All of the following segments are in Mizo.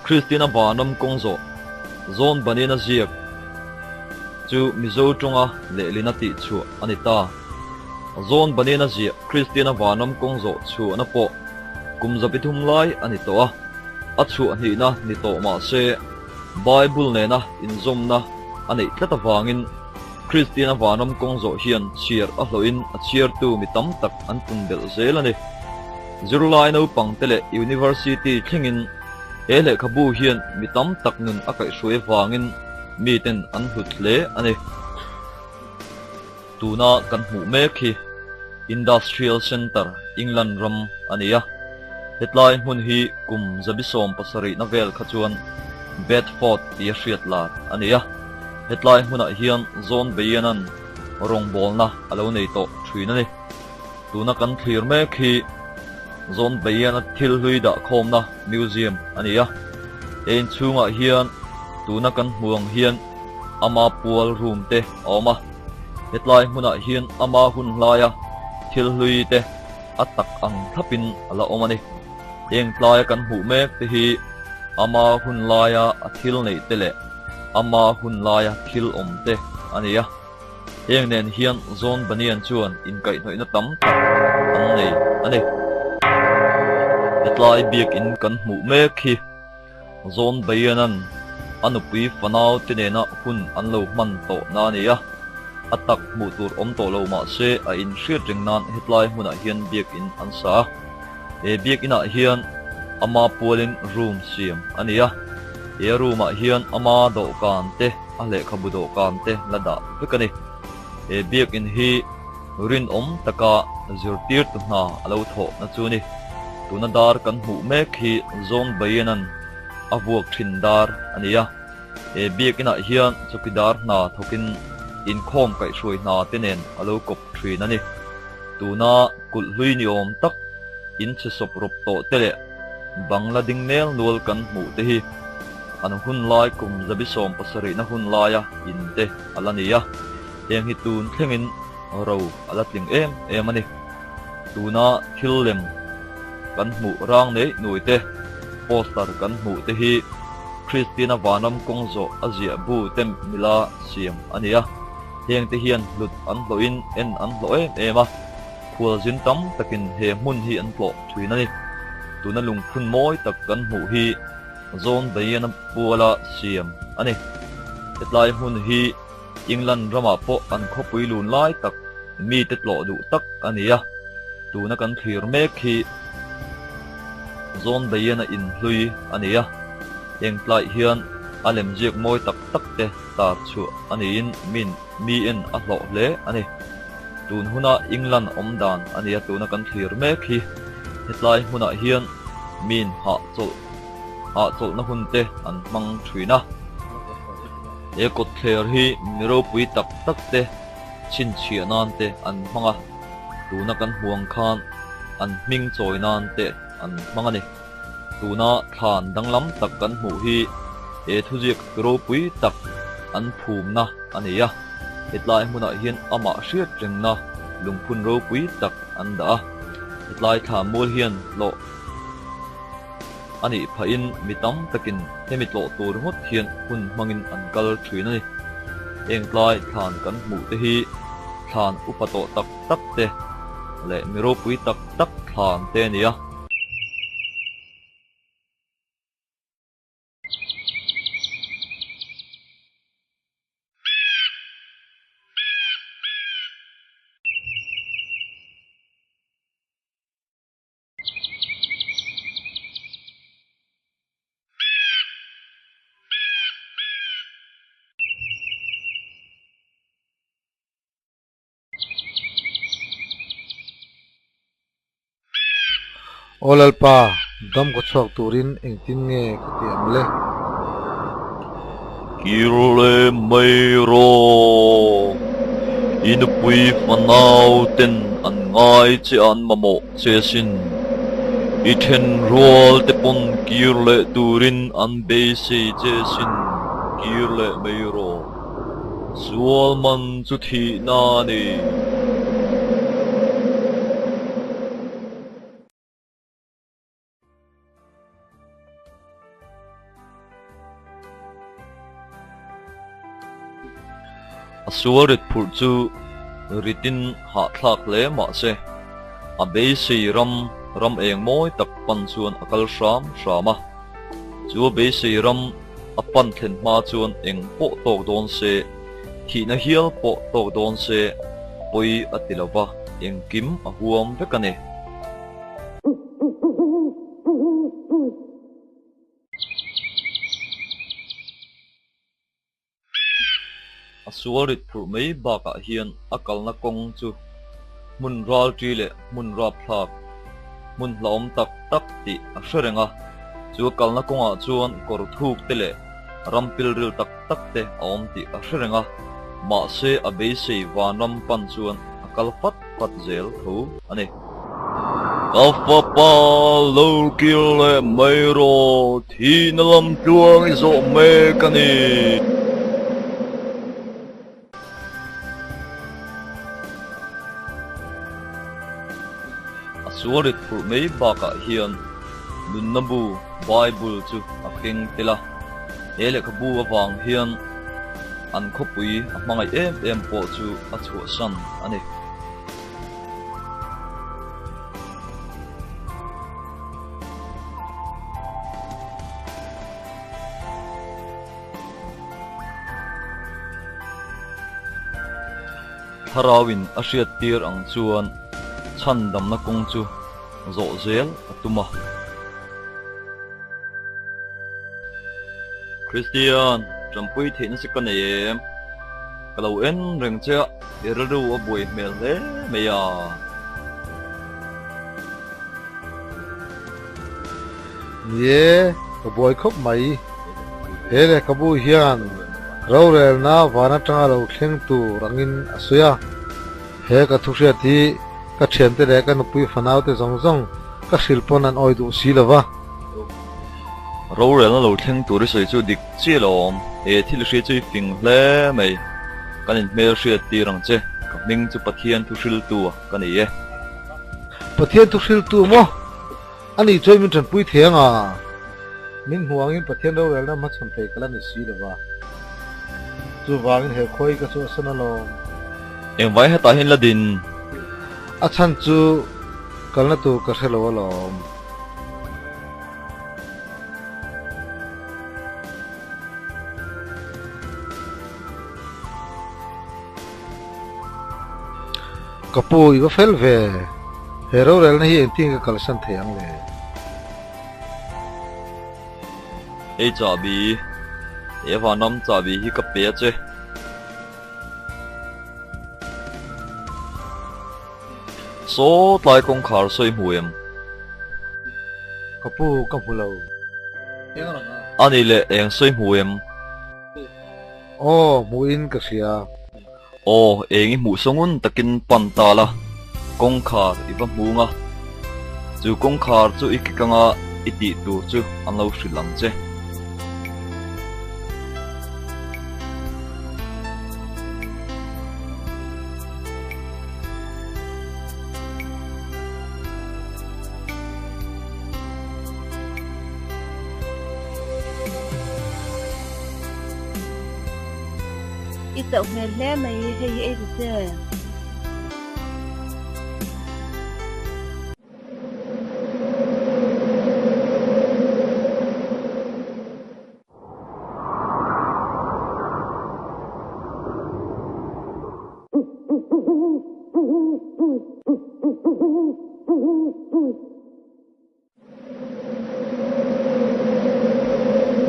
Kristiana vanram kawng zawh zawn banin a ziak chu Mizo tawnga lehlina tihchhuah a ni ta. Zawn banin a ziah Kristiana vanram kawng zawh chhuahna pawh kum 300 lai a ni tawh a, a chhuah hnihna ni tawh mah se Bible nena inzawmna a neih tlat avangin Kristiana vanram kawng zawh hian chhiar a hlawhin a chhiartu mi tam tak an pun belh zel a ni. Zirlai naupang te leh University thlengin he lehkhabu hian mi tam tak nun a kaihhruai avangin miten an hlut hle a ni. Tuna kan hmuh mek hi Industrial Centre, England ram a ni a. Hetlai hmun hi kum 77 na vel kha chuan Bedford tia hriat lar a ni a. Hetlai hmunah hian Zawn Beianan rawngbawlna a lo nei tawh thin a ni. Tuna kan thlir mek hi Zawn Beiana thil hlui dah khawmna museum a ni a. He inchhungah hian tuna kan hmu ang hian ama pual room te a awm a. Hetlai hmunah hian ama hun hlaia thil hlui te a tak ang thlapin a la awm a ni. Heng tlaia kan hmuh mek te hi ama hun laia a thil neih te leh ama hun laia thil awm te a ni a. Heng nen hian Zawn Banian chuan inkaihhnawihna tam tak an nei a ni. Hetlai biakin kan hmuh mek hi Zawn Banianan a nupui fanau te nena hun an lo hman tawh na a ni a. A tak hmuh tur awm tawh lo mah se a inhriat reng nan hetlai hmunah hian biakin an sa a. He biakinah hian ama pualin room siam a ni a. He room-ah hian ama dawhkan te, a lehkhabu dawhkan te la dah vek a ni. He biakin hi rinawm taka zirtirtu hna a lo thawh na chu a ni. Tuna dar kan hmuh mek hi Zawn Bayenan a vuak thin dar a ni a. He biakinah hian chawkidar hna thawkin inkhawm kaihhruai hna te nen a lo kawp thin a ni. Tuna kulh hlui ni awm tak inchhe sawp rawp tawh te leh bangla ding nel nual kan hmuh te hi an hun lai kum 77 na hun laia in te a la ni a. Heng hi tun thlengin ro a la tling em em a ni. Tuna thil lem kan hmuh rang nei nuai te, poster kan hmuh te hi Kristiana vanram kawng zawh a ziah bu te mila siam a ni a. Heng te hian hlut an hlawhin en an hlawh em em a, khualzin tam takin he hmun hi an tlawh thin a ni. Tuna lungphun mawi tak kan hmuh hi Zawn Beiana puala siam a ni. Hetlai hmun hi England ramah pawh an khawpui lun lai tak mite tlawh duh tak a ni a. Tuna kan thlir mek hi Zawn Beiana inhlui a ni a. Heng tlaiah hian a lemziak mawi tak tak te tar chhuah a niin min mi en a hlawh hle a ni. Tun huna England awm dan a nia tuna kan thlir mek hi hetlai hmunah hian min hahchawlh hahchawlhna hun te an hmang thin a. He kawtthler hi mi ropui tak tak te chhinchhiah nan te an hmang a, tuna kan hmu ang khan an hming chawi nan te an hmang a ni. Tuna thlan danglam tak kan hmuh hi he thuziak ropui tak an phumna a ni a. Hetlai hmunah hian amah hriat rengna lungphun ropui tak an dah a. Hetlai thla mual hian tlawh a nih phahin mi tam takin hemi tlawh tur ngawt hian hun hmangin an kal thin a ni. Heng tlai thlan kan hmuh te hi thlan upa tawh tak tak te leh mi ropui tak tak thlan te a ni a. Aw Lalpa, dam ka chhuak turin engtin nge ka ti ang le? Kir leh mai rawh, i nupui fanau ten an ngai che an mamawh che sin. I thenrual te pawn kir leh turin an beisei che sin, kir leh mai rawh. Sual man chu thihna a ni. A sual rit phurh chu ritin hahthlak hle mah se, a beisei ram ram eng mawi tak pan chuan a kal hram hram a. Chu a beisei ram a pan thlen hma chuan eng pawh tawk dawn se, thihna hial pawh tawk dawn se pawi a ti lo va, engkim a huam vek a ni. A sual rit phurh mai bakah hian a kalna kawng chu hmun ralṭi leh hmun rapthlak, hmun hlauhawm tak tak tih a hre reng a. Chu a kalna kawngah chuan kawr thuk te leh ram pilril tak tak te a awm tih a hre reng a, mahse a beisei vanram pan chuan a kal fat fat zel tho a ni. Ka fapa lo kir leh mai rawh, thihna lam tluang i zawh mek a ni. A sual rit phurh mai bakah hian nunna bu, Bible, chu a keng tel a. He lehkhabu avang hian an khawpui a hmangaih em em pawh chu a chhuahsan a ni. Thlarauin a hriattir ang chuan chhandamna kawng chu zawh zel a tum a. Kristian, ṭampui theihna che ka nei em? Ka lo en reng che a, i rilru a buai hmel hle mai a. Ni e, ka buai khawp mai. He lehkhabu hian rorelna van atanga lo thleng tur angin a sawi a. He ka thuhriat hi ka thiante leh ka nupui fanaute zawng zawng ka hrilh pawn an awi duh si lo va. Rorelna lo thleng tur i sawi chu dik chiah lo awm. He thil i hria chu i fing hle mai. Kan inhmel hriat tir ang che. Ka hming chu Pathian thuhriltu a ka ni e. Pathian thuhriltu maw? A nih chuan min tanpui thei ang a. Min hmuh angin Pathian rorelna hmachhawn thei ka la ni si lo va. Chuvangin he khawi ka chhuahsan alawm. Engvai hetah hian la din? A chhan chu kalna tur ka hre lo alawm. Ka pu, i va fel ve. He rorelna hi engtin ka kalsan thei ang le? Hei chahbi, he vanram chahbi hi ka pe a che. Saw tlai kawngkhar sawi hmu em? Ka pu, ka hmu lo. A nih leh eng sawi hmu em? Aw, hmuhin ka hria. Aw, eng i hmuh sawngun takin pan ta la, kawngkhar i va hmung a. Chu kawngkhar chu i kik anga i tih tur chu an lo hrilh ang che. I chauh hmel hle mai, hei hi ei ta che.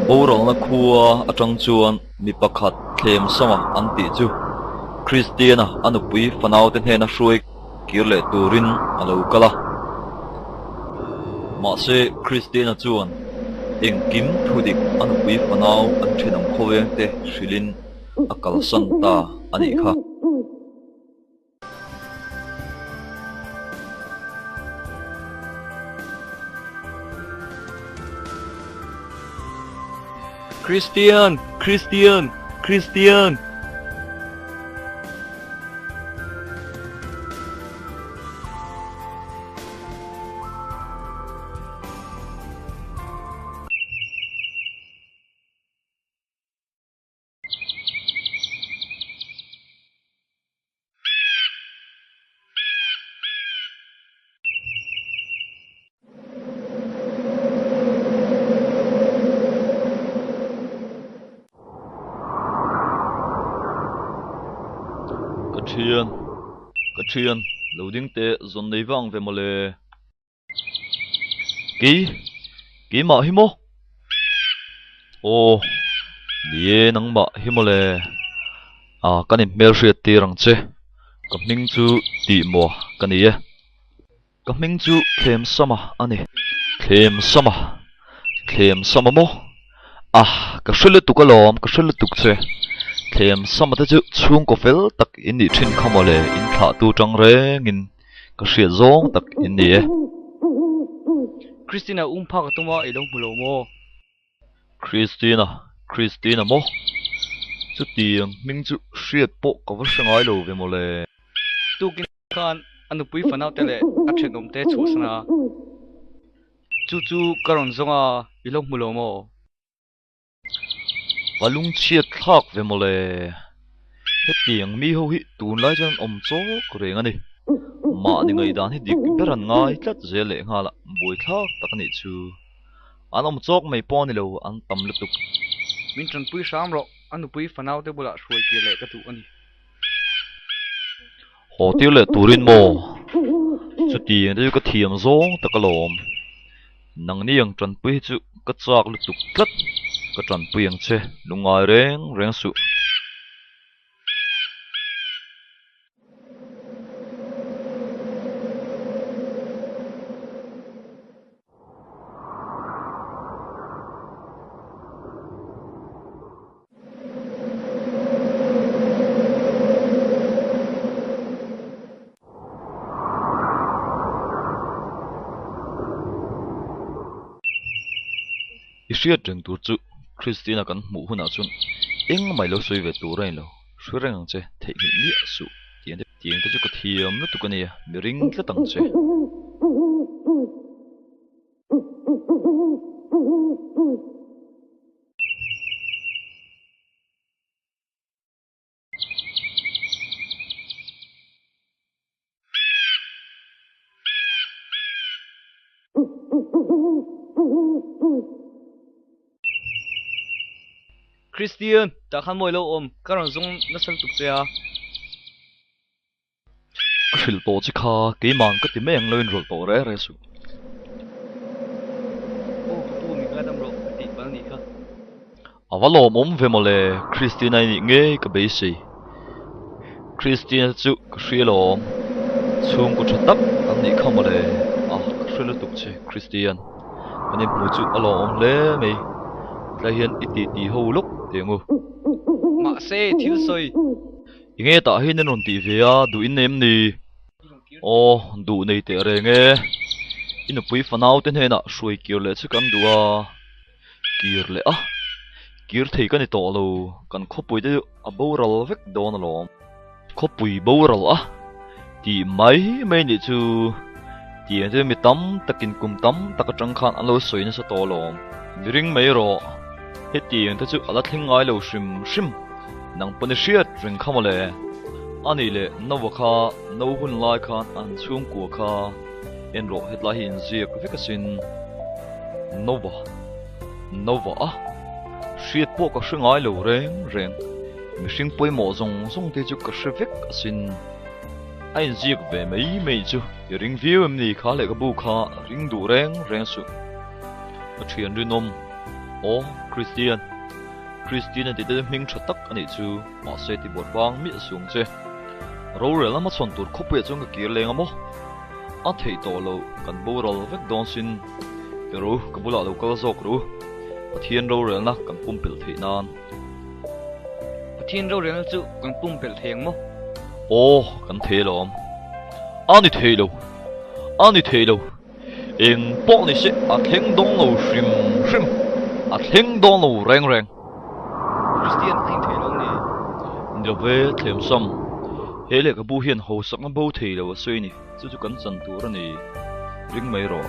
Boralna khua atang chuan mi pakhat thlem sama an tih chu Kristiana a nupui fanaute hnena hruai kir leh turin a lo kal a. Mahse Kristiana chuan engkim thudik a nupui fanau an thenawm khawvengte hrilhin a kalsan ta a nih kha. Christian! Christian! Christian! thian, ka thian, lo ding teh zawn nei vang ve mawle. Kei, keimah hi maw? Aw, ni e nangmah hi mawle. Ah, kan inhmelhriat tir ang che. Ka hming chu Tihmuah ka ni e. Ka hming chu Thlemsama a ni. Thlemsama, Thlemsama maw? Ah, ka hre lutuk alawm, ka hre lutuk che. Thlemsama te chu chhungkaw fel tak in nih thin kha mawle, in thlahtu tang rengin ka hriat zawng tak in ni e. Christina um phak a tum a, i lo hmu lo maw? Christina, Christina maw? Chutiang hming chu hriat pawh ka va hre ngai lo ve mawle. Tukin khan a nupui fanau te leh a thenawm te chhuahsan a, chu chu ka rawn zawng a, i lo hmu lo maw? Va lungchhiat thlak ve mawle. Hetiang mi ho hi tunlai chuan an awm chawk reng a ni. Mahni ngaihdan hi dik ber an ngai tlat zel leh nghal a, buaithlak tak a nih chu. An awm chawk mai pawh a ni lo, an tam lutuk. Min tanpui hram rawh, a nupui fanau te bulah hruai tir leh ka duh a ni. Haw tir leh turin maw? Chutiang te chu ka thiam zawng tak alawm. Nangni ang tanpui hi chu ka chak lutuk tlat, ka tanpui ang che, lungngai reng reng suh. I hriat reng tur chu Christina kan hmuh hunah chuan engmah i lo sawi ve tur a ni lo, hre reng ang che, theihnghilh miah suh tiang te chu ka thiam lutuk a nia, mi ring tlat ang che. Christian, tah khan mawi lo awm, ka rawn zawng nasa lutuk che a. Ka hrilh tawh che kha, keimah ka ti mai ang lo inrawlh tawh reh reh suh. Aw ka pu min ngaidam rawh ka tih palh anih kha. A va lawmawm ve mawle, Christina i nih ngei ka beisei. Christina chu ka hria lawm, chhungkaw tha tak an nih kha mawle, a ka hre lutuk che Christian, kan inhmu chu a lawmawm hle mai, tlai hian i titi ho lawk teh ang u. Mahse thil sawi. I nge tah hian an rawn tih ve a, duh in nei em ni? Aw, duh nei teh reng e. I nupui fanau te hnenah hruai kir leh chu kan duh a, kir leh a, kir thei ka ni tawh lo, kan khawpui te chu a boral vek dawn alawm. Khawpui boral a tih mai mai nih chu tiang chu mi tam takin kum tam tak atang khan an lo sawi nasa tawh alawm. Mi ring mai rawh, hetiang te chu a la thleng ngai lo hrim hrim. Nang pawn i hriat reng kha mawle. Anih leh Noah kha no hun lai khan an chhungkua kha en rawh hetlai hi inziak vek asin. Noah, Noah a hriat pawh ka hre ngai lo reng reng. Mihring pawimawh zawng zawng te chu ka hre vek asin. A inziak ve mai mai chu i ring viau em ni kha lehkhabu kha ring duh reng reng suh. Ka thian rinawm, Aw Christian. Christina tih te hming tha tak a nih chu, mahse ti buat bang miah suh ang che. Rorel lama chhawn tur khawpuiah chuan ka kir leng a maw? A theih tawh loh, kan boral vek dawn sin. Ti ru, ka bulah lo kal zawk ru. Pathian rorelna kan pumpelh theih nan. Pathian rorelna chu kan pumpelh thei ang maw? Aw, kan thei alawm. A ni thei lo, a ni thei lo. Eng pawh ni se a thleng dawn lo hrim hrim, a thleng dawn lo reng reng. Kristian a inthei lo ni. Ni lo ve, Thlemsam. He lehkhabu hian hausakna bo thei lo a sawi ni, chu chu kan chan tur a ni. Ring mai rawh.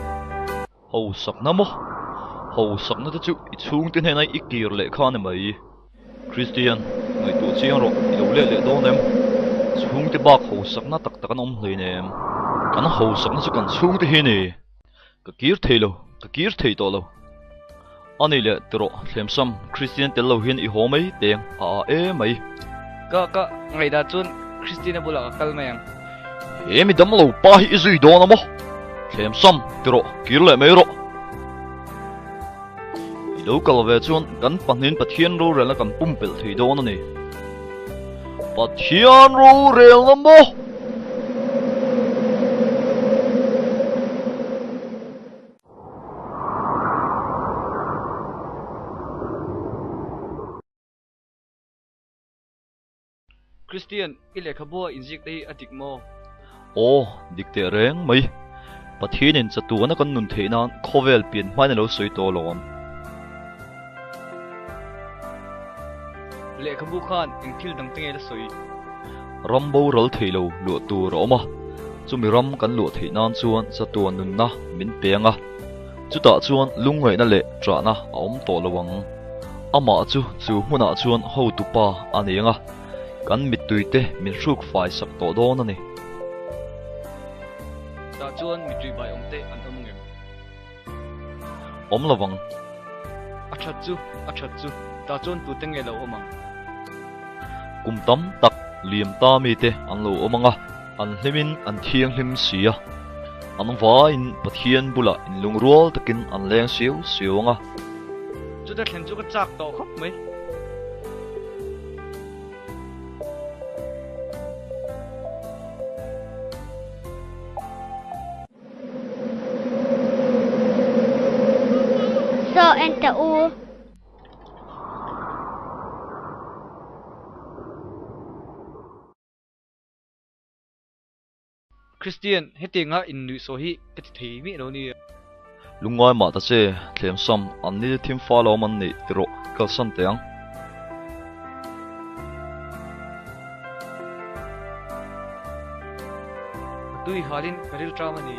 Hausakna maw? Hausakna te chu i chhungte hnena i kir leh kha a ni mai. Kristian, ngaihtuah chiang rawh, i lo let leh dawn em? Chhungte bak hausakna tak tak an awm hlein em? Kan hausakna chu kan chhungte hi a ni. Ka kir thei lo, ka kir thei tawh lo. A ni leh ti rawh, Thlemsam, Kristian tel lo hian i haw mai teng a a e mai. Ka, ka ngaihdah chuan. Christina bulah ka kal mai ang. He mi damlo pa hi i zui dawn a maw? Thlem sam ti rawh, kir leh mai rawh. I lo kal ve chuan kan pahnihin Pathian rorelna kan pumpelh thei dawn a ni. Pathian rorelna maw? Christian, i lehkhabua inzik te hi a dik maw? Aw, dik teh reng mai. Pathianin chatuana kan nun theih nan khawvel pian hmain a lo sawi tawh alawm. Lehkhabu khan eng thil dang te nge la sawi? Ram boral thei lo luah tur a awm a, chumi ram kan luah theih nan chuan chatuan nunna min pe ang a, chutah chuan lungngaihna leh ṭahna a awm tawh lo ang. Amah chu chu hmunah chuan hotupa a ni ang a, kan mittuite min hruk fai sak tawh dawn a ni. Tah chuan mittui bai awmte an awm ang em? Awm lo vang. A that chu, a that chu, tah chuan tute nge lo awm ang? Kum tam tak liam ta mite an lo awm ang a, an hlimin an thianghlim si a. An vaiin Pathian bulah inlungrual takin an leng siau siau ang a. Chuta thlen chu ka chak tawh khawp mai. Saw en teh u. Christian, hetianga innuihsaw hi ka ti thei miah lo nia. Lungngai mah ta che, thlemsam an ni thim fal awm an nih ti rawh, kalsan teh ang. Ka tui halin ka ril ṭam a ni.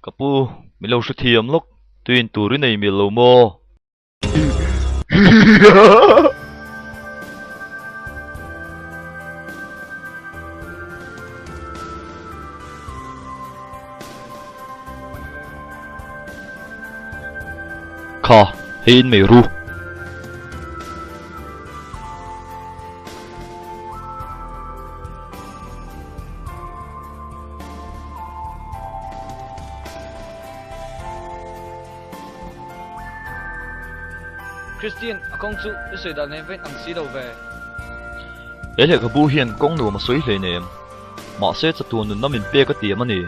Ka pu, min lo hrethiam lawk, tuin tur i nei mial lo maw? Kha, hei in mei ru. Christian, a kawng chu i sawi dan nen vain ang si lo ve. He lehkhabu hian kawng nuam a sawi hleinem. Mahse chatuan nunna min pek a tiam a ni.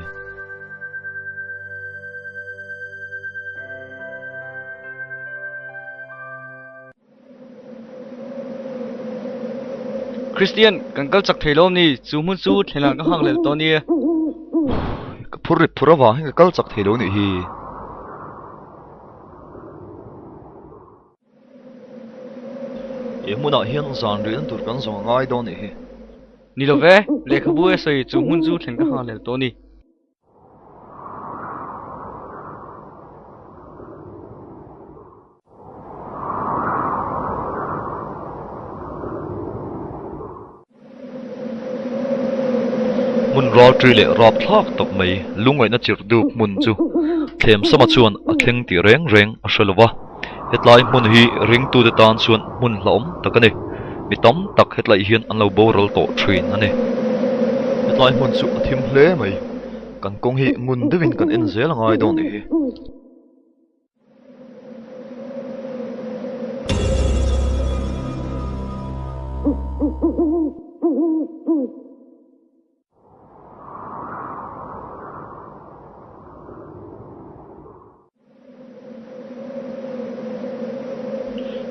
Christian, kan kal chak thei lo ni, chu hmun chu thlenah ka nghak lel tawh nia. Ka phur rit phur avang hian ka kal chak thei lo nih hi. He hmunah hian zan rihna tur kan zawng a ngai dawn nih hi. Ni lo ve, lehkhabu e sawi chu hmun chu thlen ka nghak lel tawh ni. Hmun ralṭi leh rapthlak tak mai lungngaihna chirh duk hmun chu Thlemsama chuan a thleng tih reng reng a hre lo va. Hetlai hmun hi ringtute tan chuan hmun hlauhawm tak a ni. Mi tam tak hetlai hian an lo boral tawh thin a ni. Hetlai hmun chu a thim hle mai. Kan kawng hi ngun deuhin kan en zel a ngai dawn nih hi.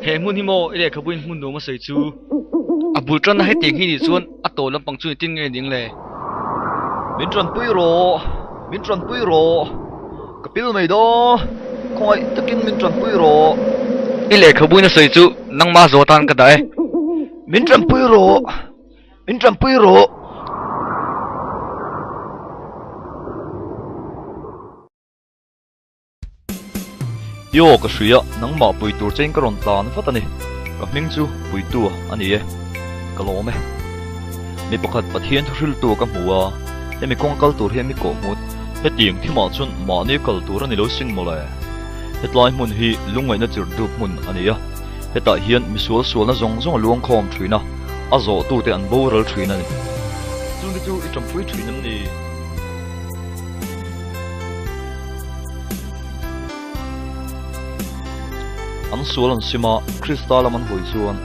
He hmun hi maw i lehkhabuin hmun nuam a sawi chu a bul tanna hetiang hi nih chuan a tawh lampang chu engtin nge ning le? Min tanpui rawh, min tanpui rawh, ka pil mai daw, khawngaih takin min tanpui rawh. I lehkhabuin a sawi chu nangmah zawh atan ka dah e. Min tanpui rawh, min tanpui rawh. I aw ka hria, nangmah pui tur chein ka rawn tlan vat a ni. Ka hming chu Puitu a ni e. Ka lawm e. Mi pakhat Pathian thuhriltu ka hmu a, hemi kawnga kal tur hian mi kawh hmut. Hetiang thimah chuan mahni kal tur a ni lo sin mawle. Hetlai hmun hi lungngaihna chirhdup hmun a ni a, hetah hian misual sualna zawng zawng a luangkhawm thin a, a zawhtute an boral thin a ni. Chungte chu i tanpui thin em ni? An sual an sim a, Krista lam an hawi chuan.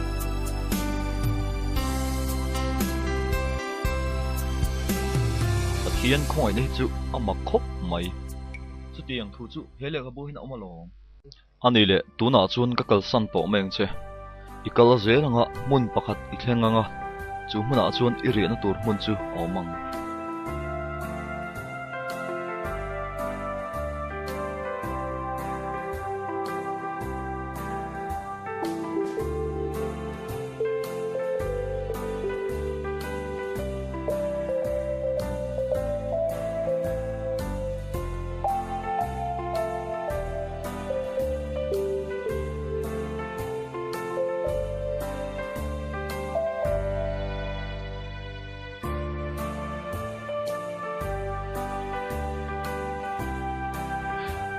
Pathian khawngaihna hi chu a mak khawp mai. Chutiang thu chu he lehkhabu hian a awm alawm. A ni leh, tunah chuan ka kalsan tawh mai ang che. I kal zel anga hmun pakhat i thleng anga, chu hmunah chuan i riahna tur hmun chu a awm ang.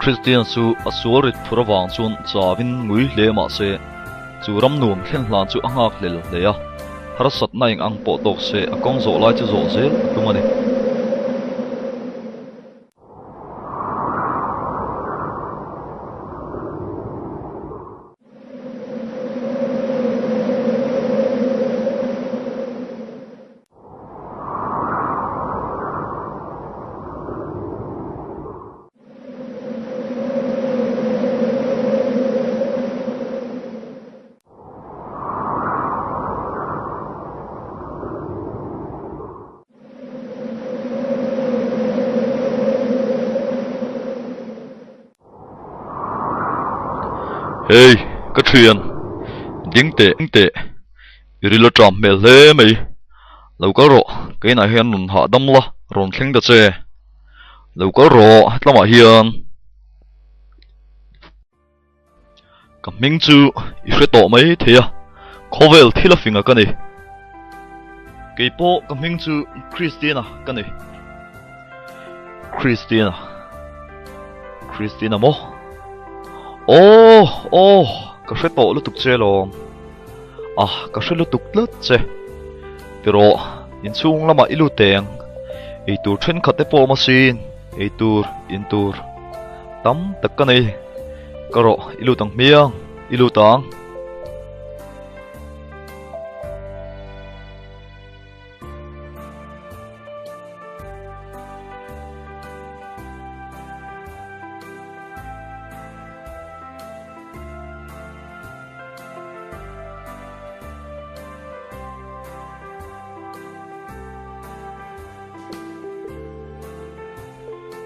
Kristian chu a sual rit phur avang chuan chauin ngui hle mah se, chu ram nuam thlen hlan chu a nghak hlel hle a, harsatna eng ang pawh tawk se a kawng zawh lai chu zawh zel a tum a ni. Hey, ka thian, ding teh ding teh, i ril a ṭam hmel hle mai, lo kal rawh, keinah hian rawn hahdam la, rawn thleng ta che, lo kal rawh hetlamah hian. Ka hming chu i hre tawh mai thei a, khawvel thil a fing a ka ni. Kei pawh ka hming chu Christina ka ni. Christina. Christina maw? Aw, aw, ka hre tawh lutuk che lawm. Ah, ka hre lutuk tlat che. Tirawh, inchhung lamah i lut teng. Eitur thenkhat te pawh awm asin, eitur, intur. Tam tak ka nei. Ka rawh, i lut ang hmiang, i lut ang.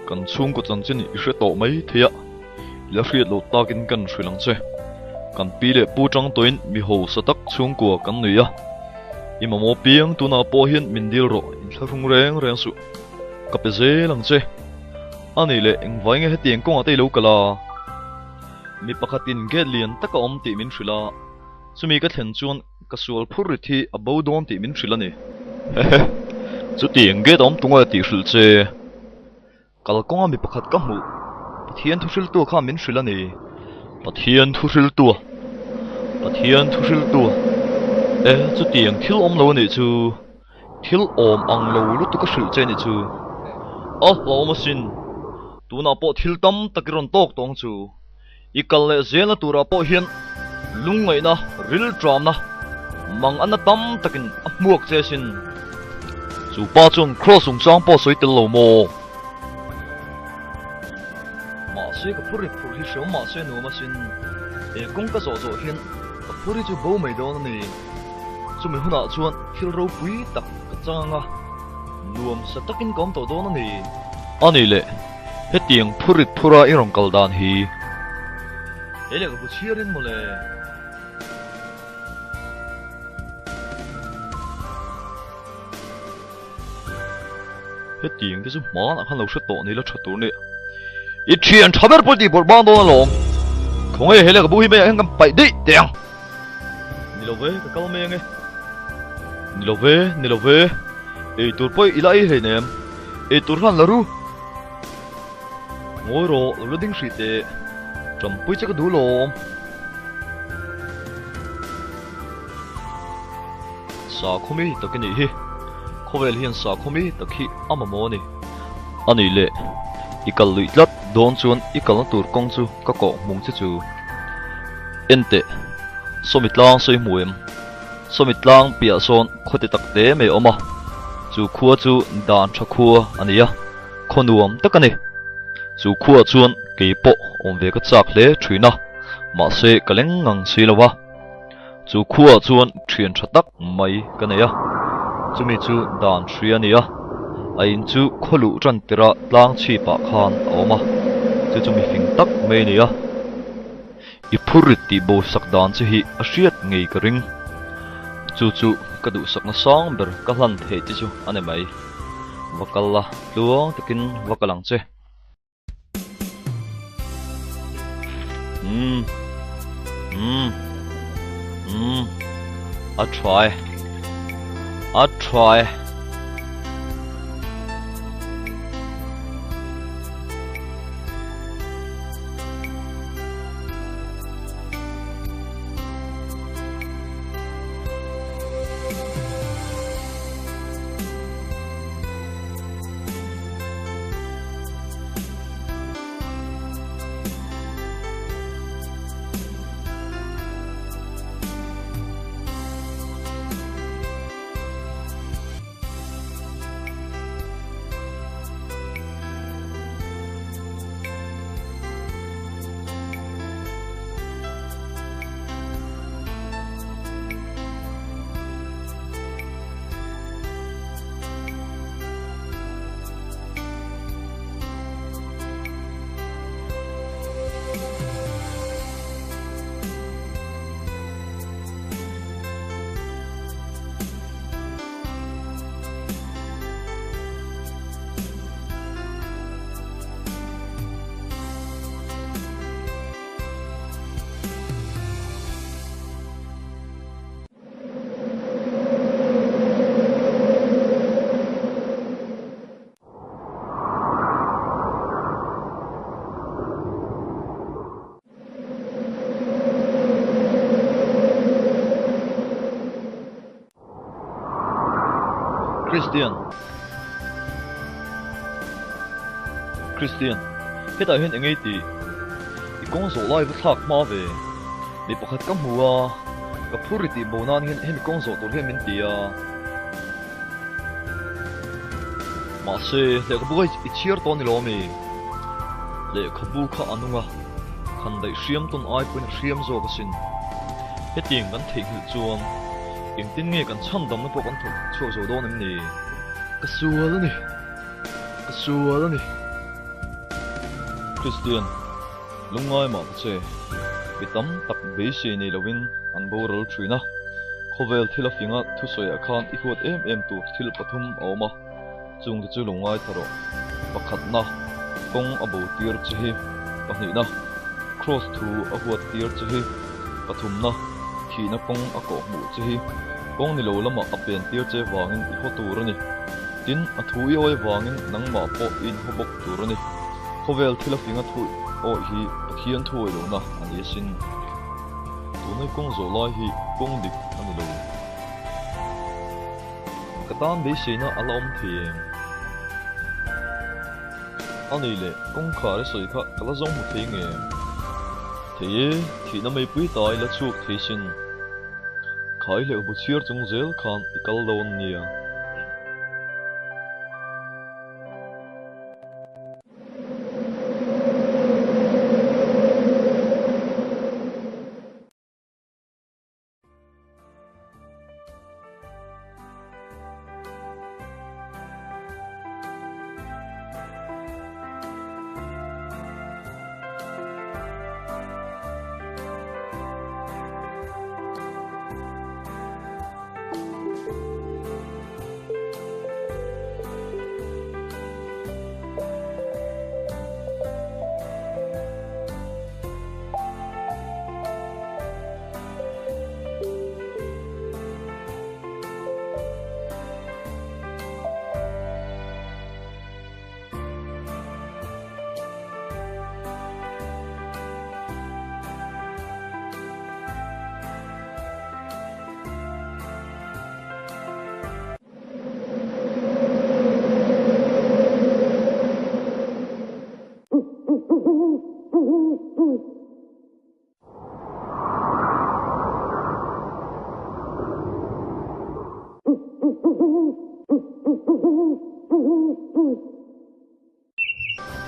Kan chhungkaw chanchin i hre tawh mai thei a, i la hriat loh takin kan hrilh ang che. Kan pi leh pu tang tawhin mi hausa tak chhungkua kan nui a, i mamawh piang tunah pawh hian min dil rawh, inthlahrung reng reng suh. Ka pe zel ang che. A nih leh engvai nge hetiang kawngah te i lo kal a? Mi pakhatin gate lian tak a awm tih min hrilh a, chumi ka thlen chuan ka sual phur rit hi a bo dawn tih min hrilh a ni. Hehe, chutiang gate a awm tunge tih hrilh che. Kalkawnga mi pakhat ka hmuh, Pathian thuhriltu kha min hrilh a ni. Pathian thuhriltu a, Pathian thuhriltu a, e chutiang thil awm lo a nih chu. Thil awm ang lo lutuk a hrilh che nih chu. A hlauhawm asin. Tunah pawh thil tam tak i rawn tawk tawng chu. I kal leh zelna turah pawh hian lungngaihna, rilṭamna, manganna tam takin a hmuak che asin. Chu pa chuan Kraws chungchang pawh a sawi tel lo maw? Mahse ka phur rit phur hi hreawm mahse nuam asin. He kawng ka zawh zawh hian ka phur hi chu bo mai dawn a ni. Chumi hunah chuan thil ropui tak ka chang ang a, nuam sa takin ka awm tawh dawn a ni. A ni le, hetiang phurit phura i rawn kal dan hi. He lehkhabu chhiarin mawle. Hetiang te chu hmanah khan lo hre tawh ni la tha tur nia. I thian tha ber pawh i tih bawrh bang dawn alawm. Khawnge he lehkhabu hi meiah hian kan paih daih teh ang. Ni lo ve, ka kal mai ange. Ni lo ve, ni lo ve. Ei tur pawh i la ei hleinem. Ei tur hlan la ru. Ngawi rawh, lo la ding hrih teh. Ṭampui che ka duh lawm. Sakhaw mi tak i nih hi. Khawvel hian sakhaw mi tak hi a mamawh a ni. A nih leh, i kal luih tlat dawn chuan i kalna tur kawng chu ka kawh hmung che chu. En teh, sawmi tlang sawi hmu em? Sawmi tlang piah sawn khaw ti tak te mai a awm a, chu khua chu dan tha khua a ni a, khaw nuam tak a ni. Chu khuaah chuan kei pawh awm ve ka chak hle thin a, mahse ka leng ngang si lo a. Chu khuaah chuan thian tha tak mai ka nei a, chumi chu dan hri a ni a, a in chu khaw luh tan tirah tlang chhipah khan a awm a, chu chu mifing tak mai a ni a. I phurrit tih bo sak dan che hi a hriat ngei ka ring. Chu chu ka duhsakna sang ber ka hlan theih te chu a ni mai. Va kal la, tluang takin va kal ang che. Umm. Umm. Umm. A tha e. A tha e. Christian Christian hetah hian eng ei tih i kawng zawh lai va thlak hma ve mi pakhat ka hmu a ka phur ri tih bo nan hian hemi kawng zawh tur hian min ti a mahse lehkhabu kha i chhiar tawh a ni lo ami lehkhabu kha a nung a khan daih hriam tawn ai pawhin a hriam zawk asin hetiang kan theihnghilh chuan Engtin nge kan chhan damna pawh kan thawk chhuak zo dawn em ni? Ka sual a ni. Ka sual a ni. Kristian, lungngai mah ta che. Mi tam tak beisei nei lovin an boral thin a. Khawvel thil a finga thusawiah khan i huat em em tur thil pathum a awm a. Chungte chu lungngai tha rawh. Pakhatna, kawng a bo tir che hi. Pahnihna, Kraws thu a huat tir che hi. Pathumna, thihna kawng a kawh hmuh che hi. Kawng ni lo lamah a pen tir che vangin i haw tur a ni. Tin, a thu i awi vangin nangmah pawh i inhaw bawk tur a ni. Khawvel thil a finga thu awih hi Pathian thu awih lohna a ni asin. Tunai kawng zawh lai hi kawng dik a ni lo. Ka tan beiseina a la awm thei em? A nei leh kawngkhar i sawi kha ka la zawng hmu thei nge? Thei e, thihna meipui ta i la chhuak thei sin. Khai hleuh bu chhiar chung zel khan i kal dawn nia.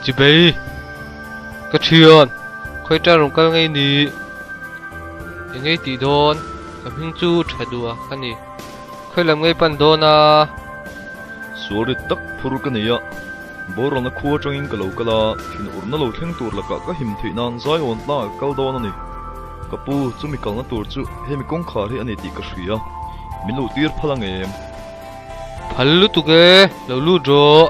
Chibei! Ka thian! Khawi tan rawn kal ngei ni? Eng ngei tih dawn? Ka hming chu tha duh a ka ni. Khawi lam ngei pan dawn a? Sual rit tak phur ka nei a, Boralna khua atangin ka lo kal a, thinurna lo thleng tur lakah ka him theih nan Zion tlangah ka kal dawn a ni. Ka pu, chumi kalna tur chu hemi kawngkhar hi a ni tih ka hria. Min luh tir phal ang em? Phal lutuk e, lo lut rawh.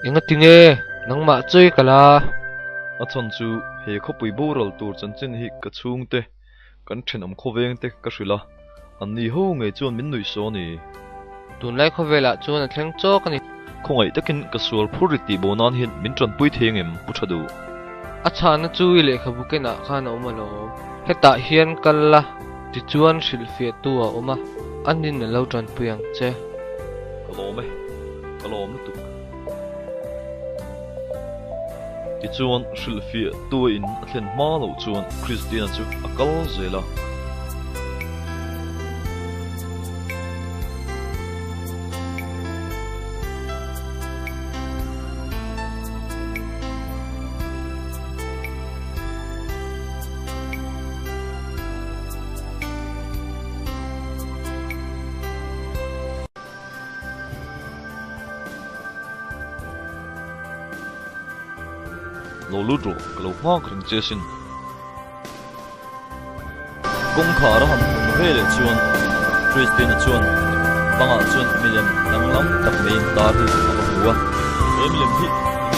Engati nge nangmah chawi ka la? A chhan chu he khawpui boral tur chanchin hi ka chhungte, kan thenawm khawveng te ka hrilh a, anni ho ngei chuan min nuih saw a ni. Tunlai khawvelah chuan a thleng chawk a ni. Khawngaih takin ka sual phur rit tih bo nan hian min tanpui thei angem Pu Tha Duh? A chhahna chu i lehkhabu kenah khan a awm alawm. Hetah hian kal la, tichuan hrilhfiahtu a awm a, anin a lo tanpui ang che. Ka lawm e, ka lawm lutuk. Tichuan hrilhfiahtu a in a thlen hma loh chuan Christiana chu a kal zel a. Lo lut rawh, ka lo nghak reng che asin. Kawngkhar a han hmun ve leh chuan Christina chuan bangah chuan milem danglam tak mai intar hi a va hmu a. He milem hi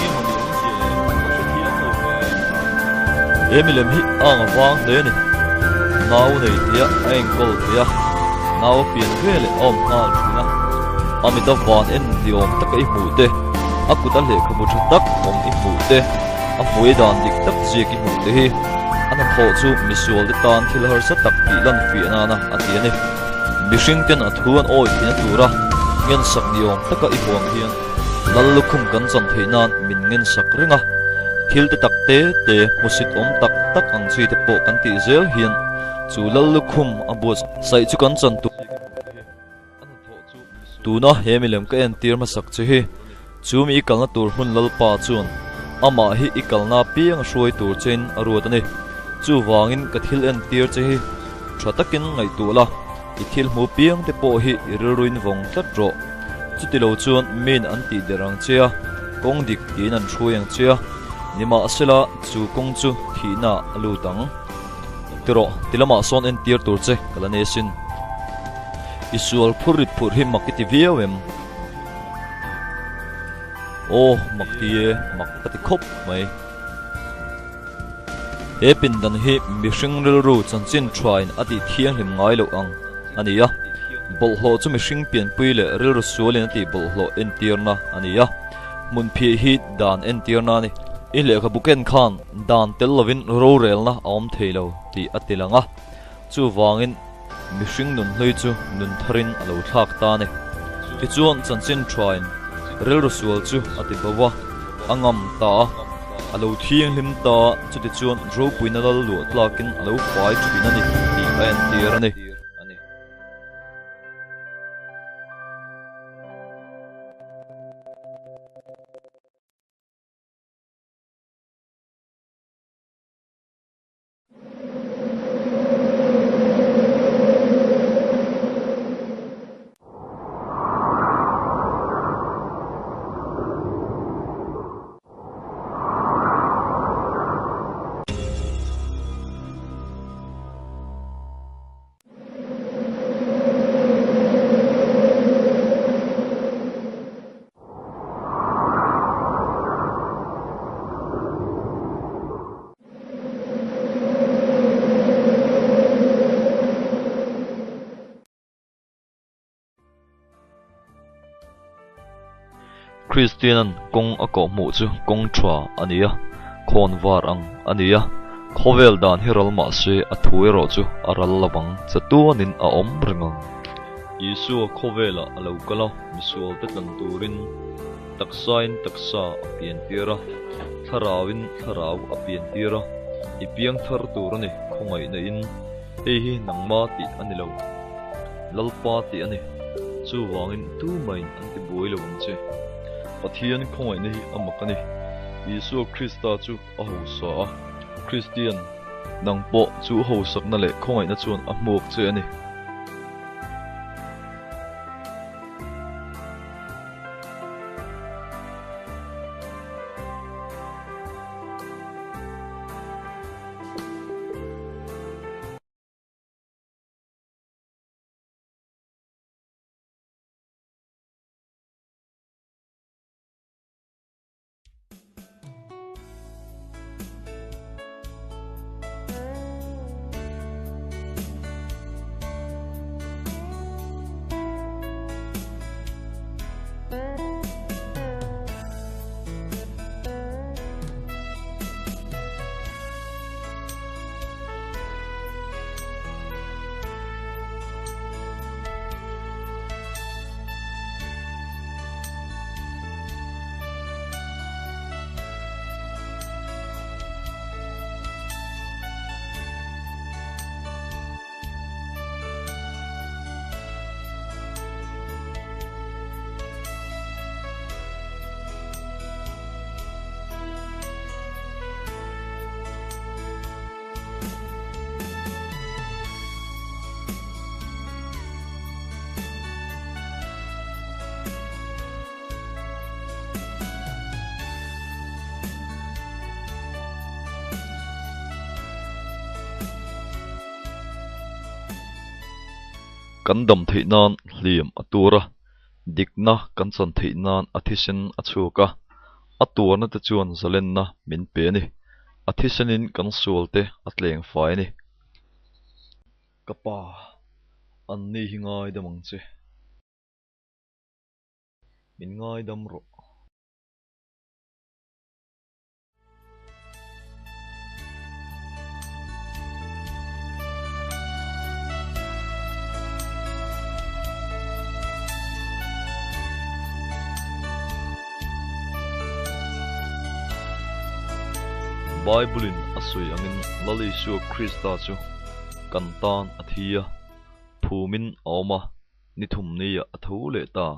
eng nge maw ni awmzia le? Ka hrethiam lo ve. He milem hi a ang avang hle a ni. Nau nei thei a, a enkawl thei a, nau a pian ve leh a awm nghal thin a. A mit a van en ni awm taka i hmuh te, a kut a lehkhabu tha tak awm i hmuh te, a hmui dan dik tak ziak i hmuh te hi a hnathawh chu misual te tan thil harsa tak tih lan fiah nana a ti a ni. Mihring ten a thu an awi theihna tura ngensak ni awm taka i huang hian Lal lukhum kan chan theih nan min ngensak reng a, thil te tak te te hmusit awm tak tak ang chi te pawh kan tih zel hian chu Lal lukhum a buatsaih chu kan chan tur Tuna he milem ka entir hmasak che hi, chu mi i kalna tur hmun Lalpa chuan amah hi i kalna apiang a hruai tur chein a ruat a ni. Chuvangin ka thil entir che hi tha takin ngaihtuah la, i thil hmu piang te pawh hi i rilruin vawng tlat rawh. Chutilo chuan min an tih der ang che a, kawng dik tiin an hruai ang che a, nimahsela chu kawng chu thihna a lut ang. Ti rawh, ti lamah sawn entir tur che ka la nei asin. I sual phur rit phurh hi mak i ti viau em? Aw, mak ti e, mak ka ti khawp mai. He pindan hi mihring rilru chanchin thain a tih thianghlim ngai loh ang a ni a. Bawlhhlawh chu mihring pianpui leh rilru sualin a tih bawlhhlawh entirna a ni a. Hmunphiah hi dan entirna a ni. I lehkhabu ken khan dan tel lovin rorelna a awm thei lo tih a ti lang a. Chuvangin mihring nunhlui chu nun tharin a lo thlak ta a ni. Tichuan chanchin thain rilru sual chu a ti bo a, a ngam ta a, a lo thianghlim ta a, chutichuan ropuina lal luah tlakin a lo fai thin a ni tih a entir a ni. Kristianan kawng a kawhhmuh chu kawng tha a ni a, khawn var ang a ni a. Khawvel dan hi ral mah se a thu erawh chu a ral lo vang, chatuanin a awm reng ang. Isua khawvelah a lo kal a, misualte tlan turin taksain taksa a piantir a, thlarauin thlarau a piantir a, i piang thar tur a ni, khawngaihna in hei hi nangma tih a ni lo, Lalpa tih a ni, chuvangin tumahin an ti buai lo ang che. Pathian khawngaihna hi a mak a ni, Isua Krista chu a hausa a, Kristian nang pawh chu hausakna leh khawngaihna chuan a hmuak che a ni. Kan dam theih nan hliam a tur a, dikna kan chan theih nan a thisen a chhuak a, a tuarna te chuan zalenna min pe a ni. A thisenin kan sual te a tleng fai a ni. Ka pa, anni hi ngaidam ang che. Min ngaidam rawh. Bible-in a sawi angin Lal Isua Krista chu kan tan a thi a, phumin a awm a, ni thumniah a tho leh ta.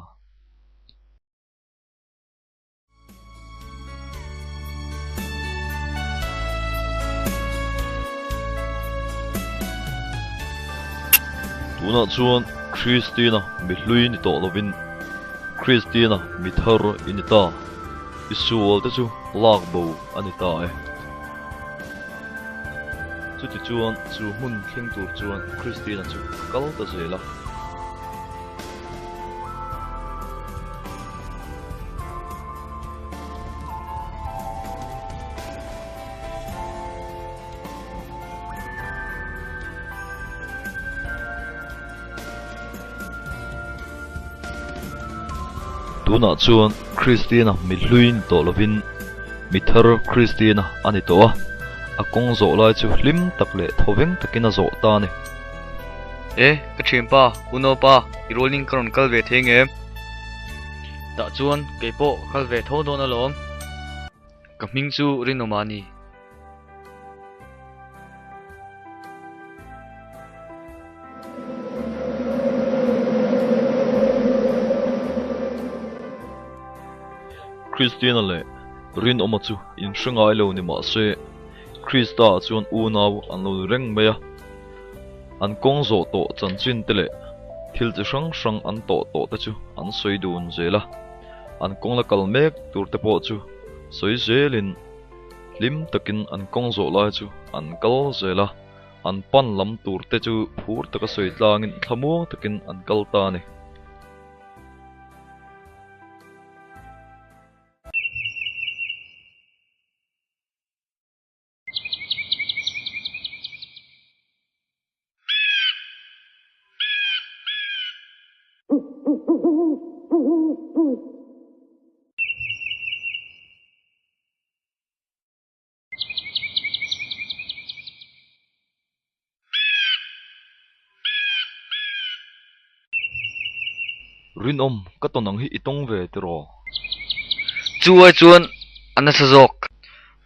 Tunah chuan Kristina mi hlui ni tawh lovin Kristina mi thar i ni ta. I sual te chu lak bo a ni ta e. Chutichuan chu hmun thleng tur chuan Kristina chu a kal ta zel a. Tunah chuan Kristiana mi hlui ni tawh lovin mi thar Kristiana a ni tawh a, a kawng zawh lai chu hlim tak leh thawveng takin a zawh ta a ni. E, ka thianpa, unaupa, i rualin ka rawn kal ve thei ngem? Tah chuan kei pawh ka kal ve tho dawn alawm. Ka hming chu Rinawma a ni. Christiana leh Rinawma chu inhre ngai lo ni mah se, Krista ah chuan unau an lo ni reng mai a. An kawng zawh tawh chanchin te leh thil chi hrang hrang an tawh tawh te chu an sawi dun zel a. An kawng la kal mek tur te pawh chu sawi zelin hlim takin an kawng zawh lai chu an kal zel a. An pan lam tur te chu phur taka sawi tlangin thlamuang takin an kal ta a ni. Rinawm, ka tawn ang hi i tawng ve tiraw? Chu ai chuan a nasa zawk.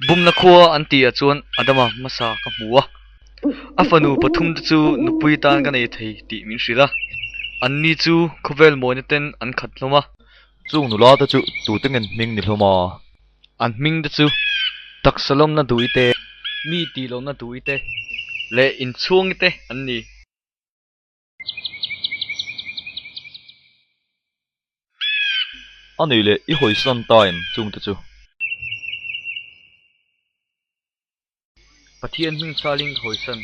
Bumna khua an tih ah chuan Adama hmasa ka hmu a. A fanu pathumte chu nupui tan ka nei thei tih min hrilh a. Anni chu khawvel mawina ten an khat hlawm a. Chung nula te chu tute ngen hming ni hlawm a? An hming te chu taksa lawmna duhi te, mi tih lohna duhi te leh inchhungi te an ni. A nei leh i hawisan ta em chungte chu? Pathian hming chalin ka hawisan.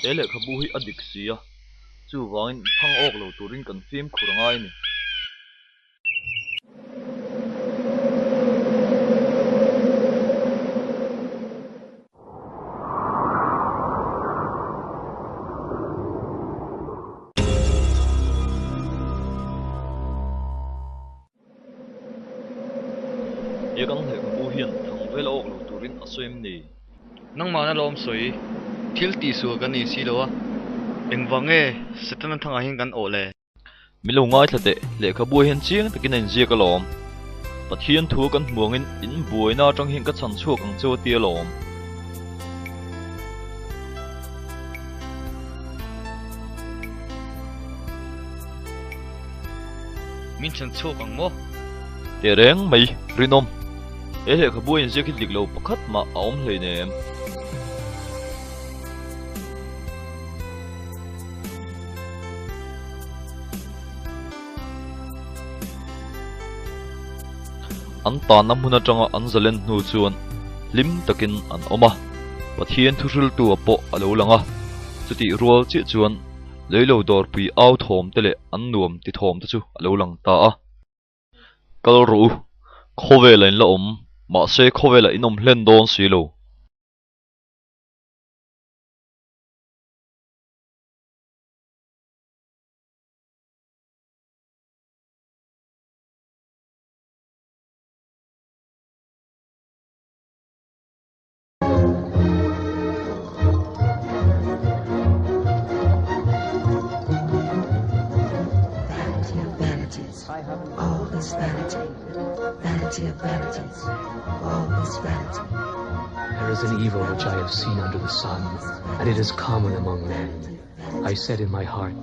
He lehkhabu hi a dik si a, chuvangin thang awk lo turin kan fimkhur a ngai a ni. He kan lehkhabu hian thang vel awk lo turin a sawi em ni? Nangmahna lawm sawi, thil tihsual kan nei si lo a, engvang nge Setana thangah hian kan awh le? Min lo ngaithla teh, lehkhabu hian chiang takin a inziak alawm. Pathian thu kan hmu angin in buaina atang hian ka chhan chhuak ang che u tia alawm. Min chhan chhuak ang maw? Teh reng mai, rinawm. He lehkhabu a inziak hi dik lo pakhat mah a awm hleinem. An tanna hmun atanga an zalen hnu chuan hlim takin an awm a, Pathian thuhriltu a pawh a lo lang a, chutih rual chiah chuan Leilo dawrpui au thawm te leh an nuam ti thawm te chu a lo lang ta a. Kal rawh u, khawvel a in la awm, mahse khawvel ah in awm hlen dawn si lo. Vanity of vanities, all is vanity. Vanity of vanities, all is vanity. There is an evil which I have seen under the sun, and it is common among men. I said in my heart,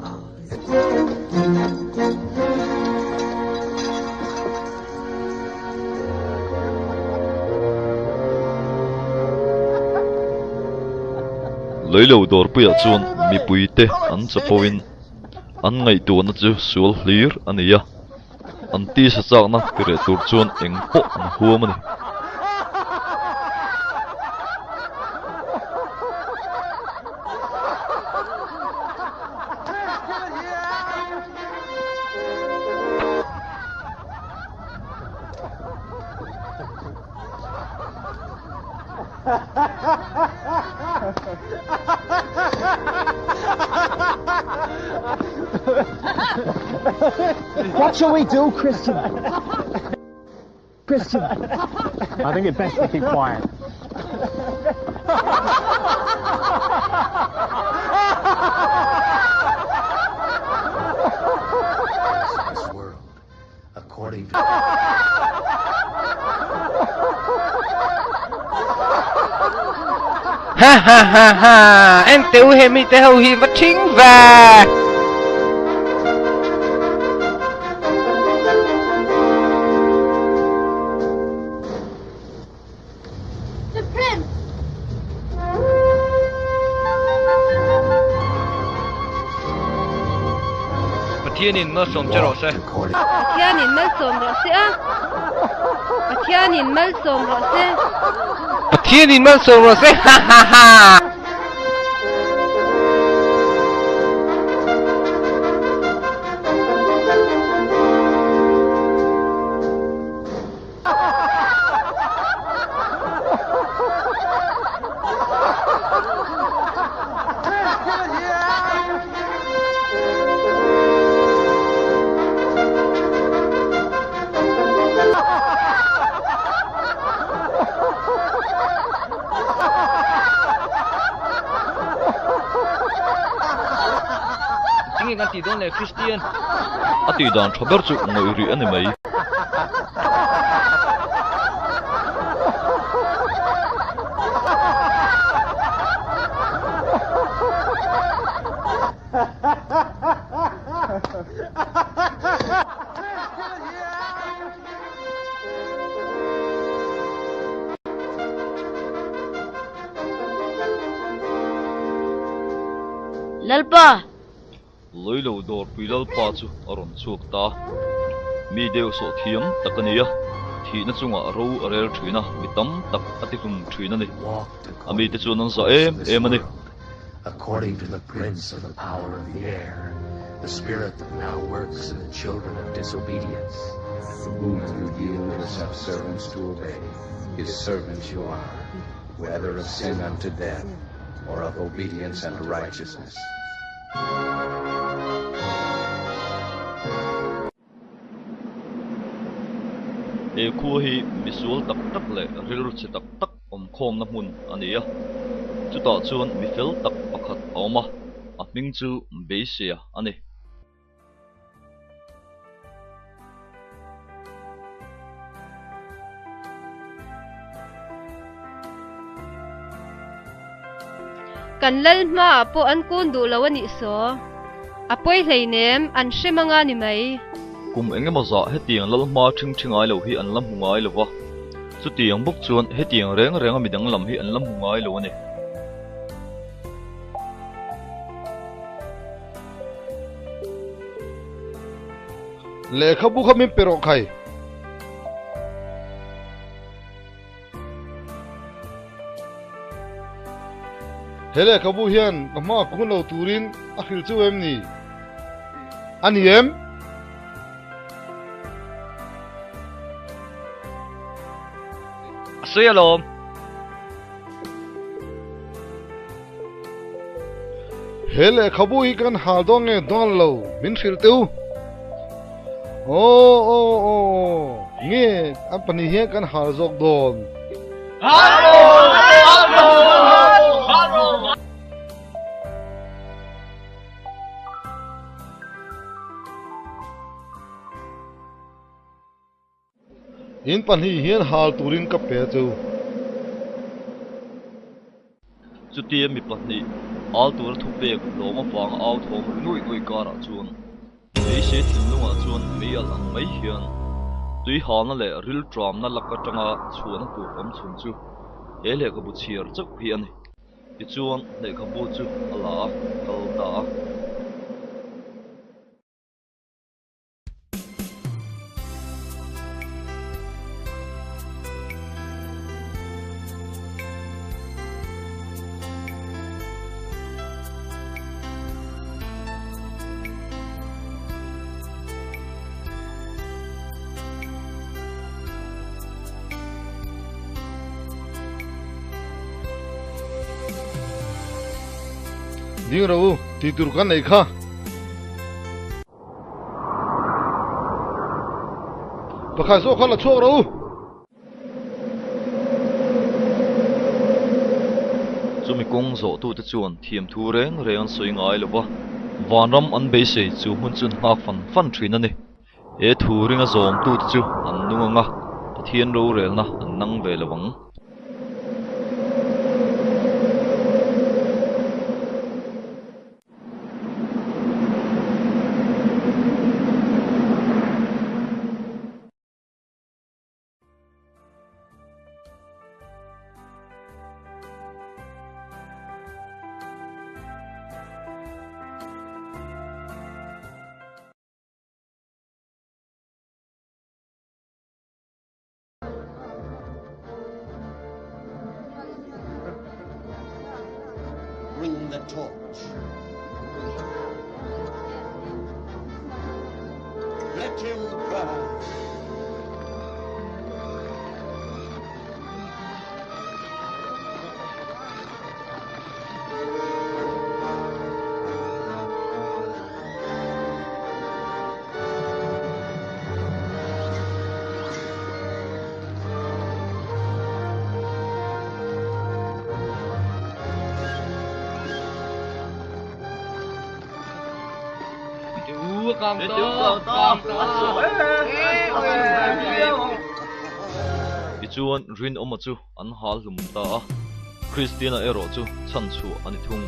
Leilo dawrpuiah chuan mipuite an chapoin an ngaihtuahna chu sual hlir a ni a, an tisa chakna tireh tur chuan eng pawh an huam a ni. What shall we do, Christian? Christian. I think it best to keep quiet. This world, according to Ha ha ha ha! En teh u he mite ho hi va thing ve! The prince! Pathianin malsawm che rawh se. Pathianin malsawm rawh se a. Pathianin malsawm rawh se. Pathianin malsawm rawh se ha ha ha! Enge kan tih dawn le Christian? A tih dan tha ber chu ngawih rih a ni mai. Lalpa! Lawilo dawrpui Lalpa chu a rawn chhuak ta. Mi deuh sawh thiam tak a ni a, thihna chungah ro a rel thin a, mi tam tak a ti hlum thin a ni. A mite chuan an zah em em a ni. According to the prince of the power of the air, the spirit that now works in the children of disobedience. Whom you yield yourselves servants to obey, his servants you are, whether of sin unto death, or of obedience unto righteousness. He khua hi misual tak tak leh rilru chhe tak tak awmkhawmna hmun a ni a, chutah chuan mi fel tak pakhat a awm a, a hming chu Beiseia a ni. Kan lal hmaah pawh an kun duh lo a nih saw. A pawi hleinem, an hre mang a ni mai. Kum eng emaw zah hetiang lal hma ṭhing ṭhi ngai lo hi an la hmu ngai lo va, chutiang bawk chuan hetiang reng renga midang lam hi an la hmu ngai lo a ni. Lehkhabu kha min pe rawh khai. He lehkhabu hian ka hma kun lo turin a hrilh chu em ni? A ni em? A sawi alawm. He lehkhabu hi kan hal dawn nge dawn lo min hrilh teh u. Aw aw aw nge an pahnih hian kan hal zawk dawn. In pahnih hian hal turin ka pe chu. Chutia mi pahnih al tura thupek lawm avanga au thawm ri ngawih ngawih karah chuan Beisei thinlungah chuan mei alh ang mai hian tui halna leh rilṭamna lak aṭanga chhuahna tur awm chhun chu he lehkhabu chhiar chauh hi a ni. Tichuan lehkhabu chu a la a, kal ta a. Ding rawh u, tih tur kan nei kha. Pakhat zawk kha la chhuak rawh u. Chumi kawng zawhtute chuan thiamthu reng reng an sawi ngai lo va, vanram an beisei chu hmun chu an nghak fan fan thin a ni. He thu ringa zawmtute chu an nung ang a, Pathian rorelna an nang ve lo ang. Bring the torch. Let him burn. a kang ta, kang ta. Tichuan Rinawma chu an hal hlum ta a, Kristiana erawh chu chhanchhuah a ni thung.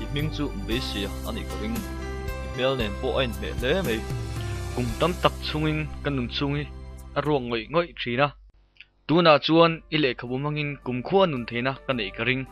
I hming chu Beiseia a nih ka ring. I hmel nen pawh a inhmeh hle mai. Kum tam tak chungin ka nun chhung hi a ruak ngawih ngawih thin a. Tunah chuan i lehkhabu hmangin kumkhua nun theihna ka neih ka ring.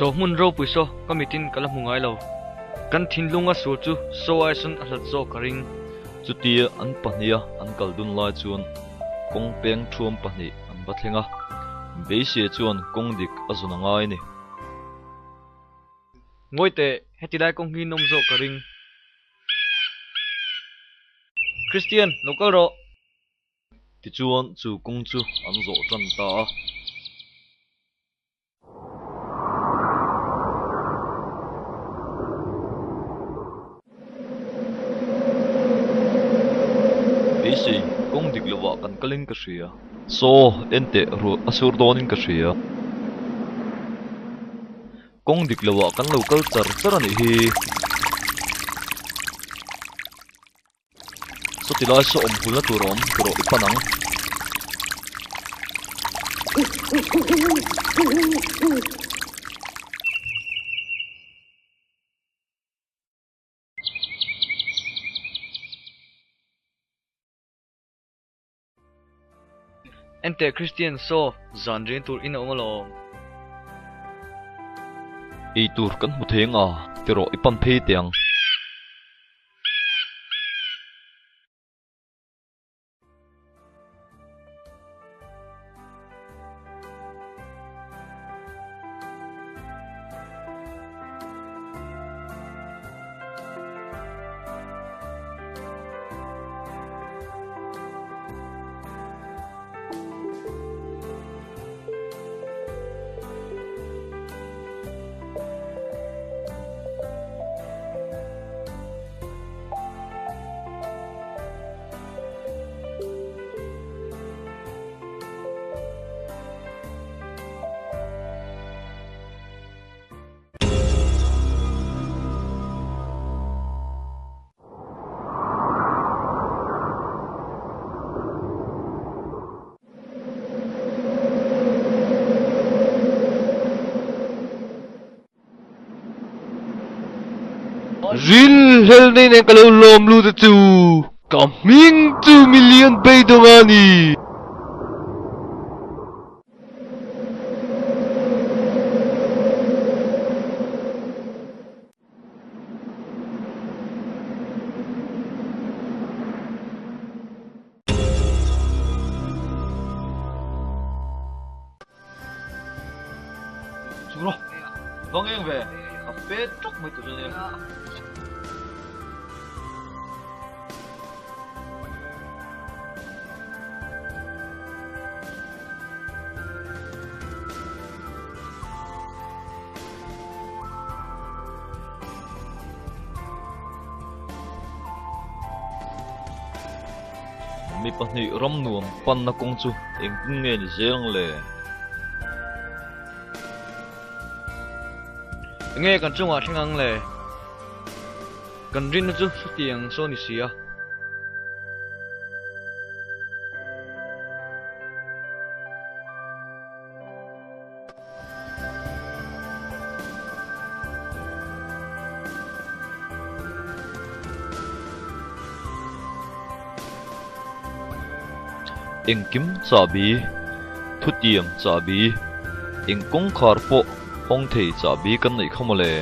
Saw hmun ropui saw ka mitin ka la hmu ngai lo. Kan thinlunga sul chu saw ai sawn a hlat zawk ka ring. Chutia an pahniha an kal dun lai chuan kawng peng thuam pahnih an va thleng a, Beisei chuan kawng dik a zawn a ngai a ni. Ngawi teh, heti lai kawng hi nawm zawk ka ring. Christian, lo kal rawh! Tichuan chu kawng chu an zawh tan ta a. Beisei, kawng dik lovah kan kalin ka hria. Saw, enteh ruah a sur dawnin ka hria. Kawng dik lovah kan lo kal char char a nih hi. Sawti lai saw awm hulna tur a awm ti rawh i pan ang. Enteh Christian saw zan rian tur in a awm alawm. Ei tur kan hmu thei anga ti rawh i pan phei teh ang. Ril hel nei nen ka lo lawm lut a chu ka hming chu million beidawng a ni. Chu rawh, vang eng ve, a pet ṭawk mai tur chu a nia. Mi pahnih ram nuam panna kawng chu engtin nge ni zel ang le? Enge kan chungah thleng ang le? Kan rinna chu hetiang saw ni si a. Engkim chahbi, thutiang chahbi, eng kawngkhar pawh hawng thei chahbi kan neih kha mawle.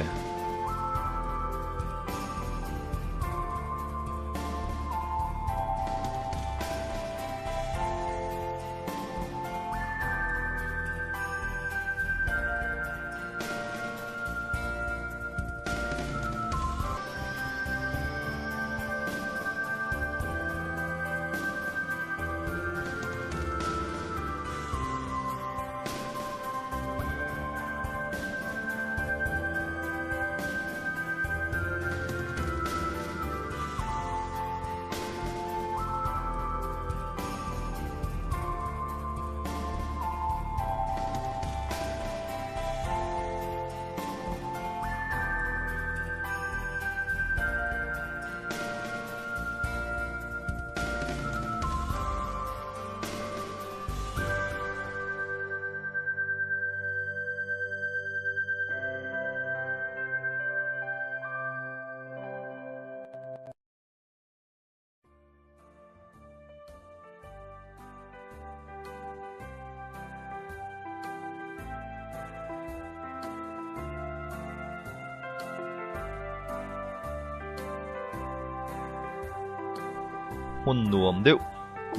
Hmun nuam deuh,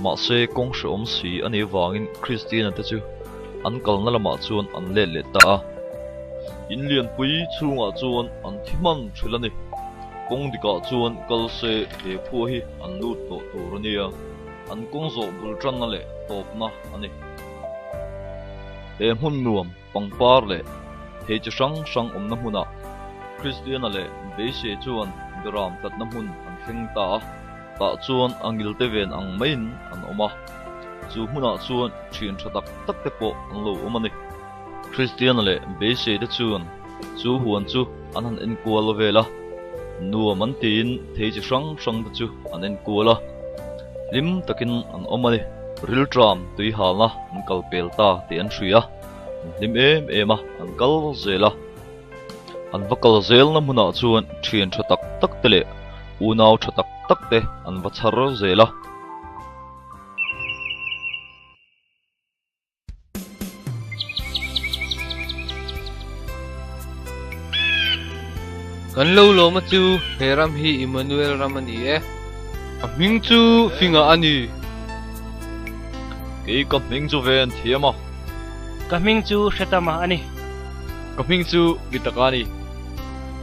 mahse kawng hrehawm si a nih avangin Kristiana te chu an kalna lamah chuan an let leh ta a. In lianpui chhungah chuan an thi hman ṭhil a ni. Kawng dikah chuan kal se he khua hi an lut tawh tur a nia, an kawng zawh bul tanna leh tawpna a ni. He hmun nuam pangpar leh thei chi hrang hrang awmna hmunah Kristiana leh Beisei chuan Beram tlatna hmun an thleng ta a, tah chuan a ngilte ven ang maiin an awm a, chu hmunah chuan thian tha tak tak te pawh an lo awm a ni. Kristiana leh Beisei te chuan chu huan chu an han enkual vel a, nuam an tiin thei chi hrang hrang te chu an enkual a, hlim takin an awm a ni. Rilṭam tui halna an kal pel ta tih an hria a, an hlim em em a, an kal zel a. An va kal zelna hmunah chuan ṭhian ṭha tak tak te leh unau ṭha tak tak te an va chhar zel a. Kan lo lawm a chu he ram hi Immanuel ram a ni e. A hming chu Finga a ni. Kei ka hming chu ve an thiam a. Ka hming chu Hretama a ni. Ka hming chu Gitaka a ni.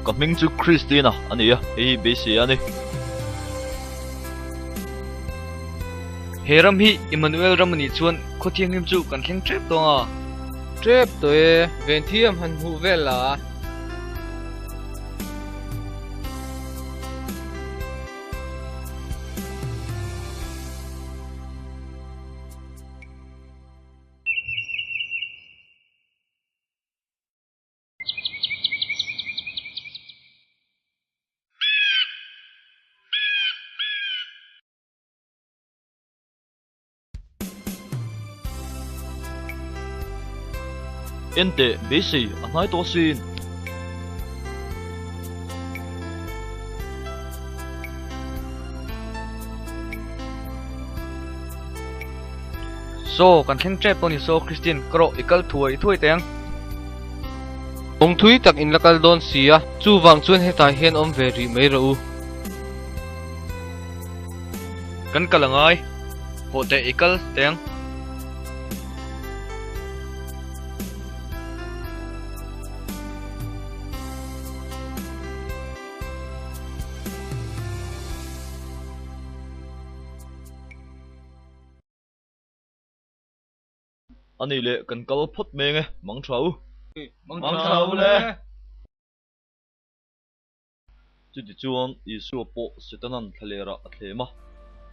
Ka hming chu Christina a ni a, hei hi beisei a ni. He ram hi Immanuel ram a nih chuan khaw thianghlim chu kan thleng tep tawh ang a. Tep tawh e, Venthiam han hmuh vel la. Enteh, beisei a hnai tawh asin. Saw, kan thleng tep pawh ni saw, Christian, ka rawh, i kal thuai thuai teh ang. Kawng thui tak in la kal dawn si a, chuvang chuan hetah hian awm ve rih mai rawh u. Kan kal a ngai. Hawh teh i kal teh ang. A nih leh kan kal phawt meng e, mang tha u. Mang tha u le. Chutichuan Isua pawh Setana'n thlalerah a thlem a.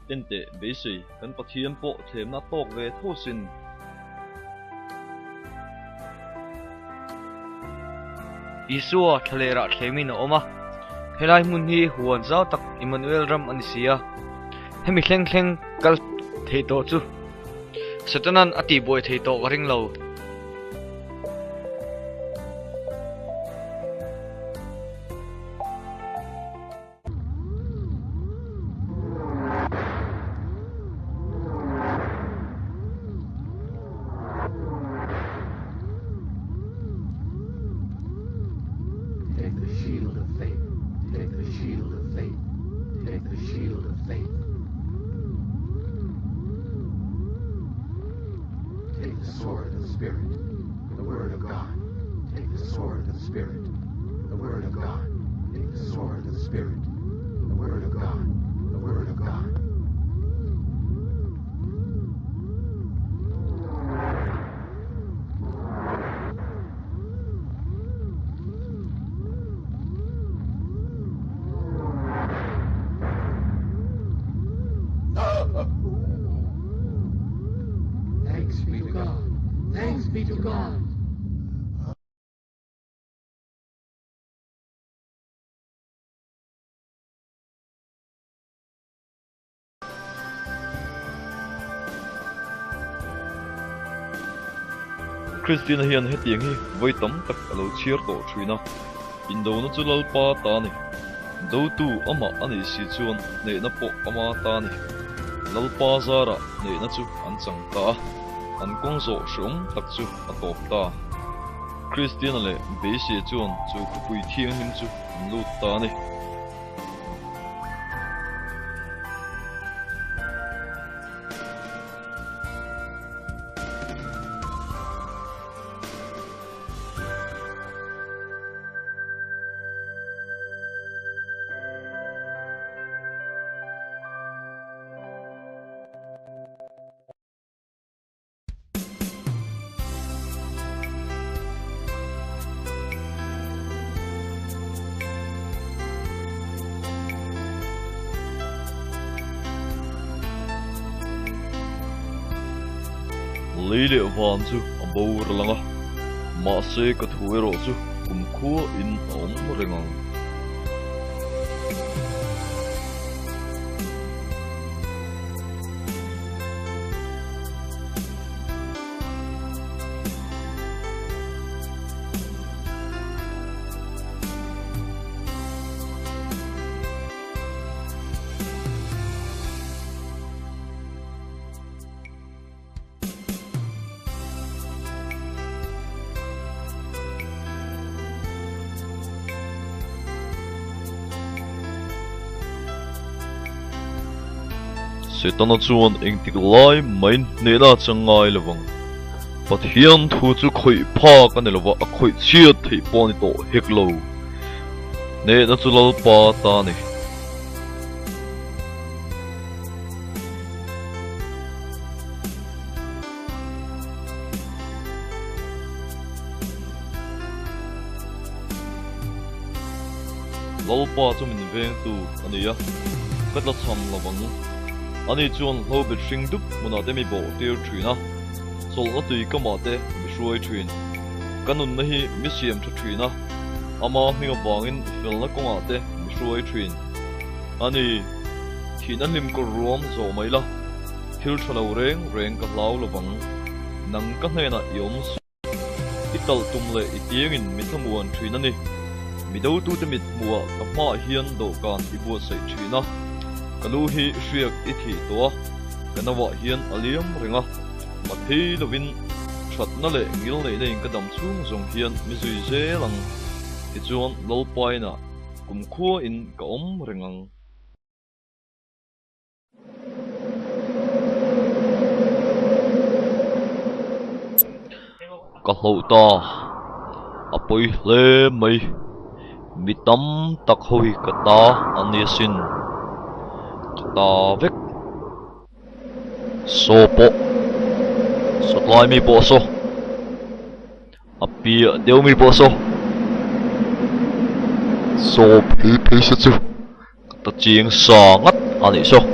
Enteh, beisei, kan Pathian pawh thlemna tawk ve tho sin. Isua thlalerah thlemin a awm a, helai hmun hi huan zau tak Immanuel ram a ni si a, hemi thleng thleng kal thei tawh chu Satanan a tihbuai thei tawh ka ring lo. Take the shield of faith. Take the shield of faith. Take the shield of faith. Take the sword of the Spirit, the Word of God. Take the sword of the Spirit, the Word of God. Take the sword of the Spirit, the Word of God, the Word of God. Thanks be to God. Thanks be to God. Christina hian hetiang hi vawi tam tak a lo chhiar tawh thin a, Indona chu Lalpa ta a ni. Dotu amah a nih si chuan hnehna pawh ama ta a ni. Lalpa zarah hnehna chu an chang ta a, an kawng zawh hreawm tak chu a tawp ta. Kristiana leh Beisei chuan chu khawpui thianghlim chu an lut ta a ni. Lei leh van chu a boral ang a, mahse ka thu erawh chu kumkhua in a awm reng ang. Setana chuan engtik lai main hnehna a chang ngai lo vang. Pathian thu chu khawih phak a ni lo va, a khawih chhiat theih pawh a ni tawh hek lo. Hnehna chu Lalpa ta a ni. Lalpa chu min vengtu a ni a, ka tla cham lo vang. Ani chuan hlobet hring dup hmunah te mi bawh tir thin a, chawlhna tui kamah te mi hruai thin. Ka nunna hi mi siam tha thin a, ama hming avangin felna kawngah te mi hruai thin. A ni, thihna hlim kawr ruam zawh mai la, thil tha lo reng reng ka hlau lo vang. Nang ka hnenah i awm suh. I talh tum leh i tiangin mi thlamuan thin a ni. Mi dotute mit hmuhah ka hmaah hian dawhkan i buatsaih thin a. Ka lu hi hriak i thih tawh a, ka nauah hian a liam reng a. Mathei lovin thatna leh ngilneihna in ka dam chhung zawng hian mi zui zel ang. Tichuan Lalpainah kumkhua in ka awm reng ang. Ka hloh ta, a pawi hle mai. Mi tam tak ho hi ka ta an ni asin, ka ta vek. Saw pawh, sawtlai mi pawh saw, a piah deuh mi pawh saw, saw phei phei se chu. Ka ta ching sa ngat a nih saw.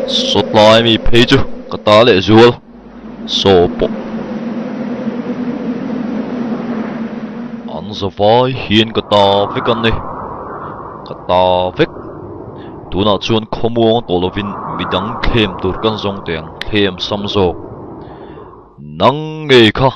Sawtlai mi phei chu ka ta leh zual saw pawh. An zavai hian ka ta vek an ni. Ka ta vek. Tunah chuan khawmuang tawh lovin midang thlem tur kan zawng teh ang, thlem sam zawk. Nang ngei kha.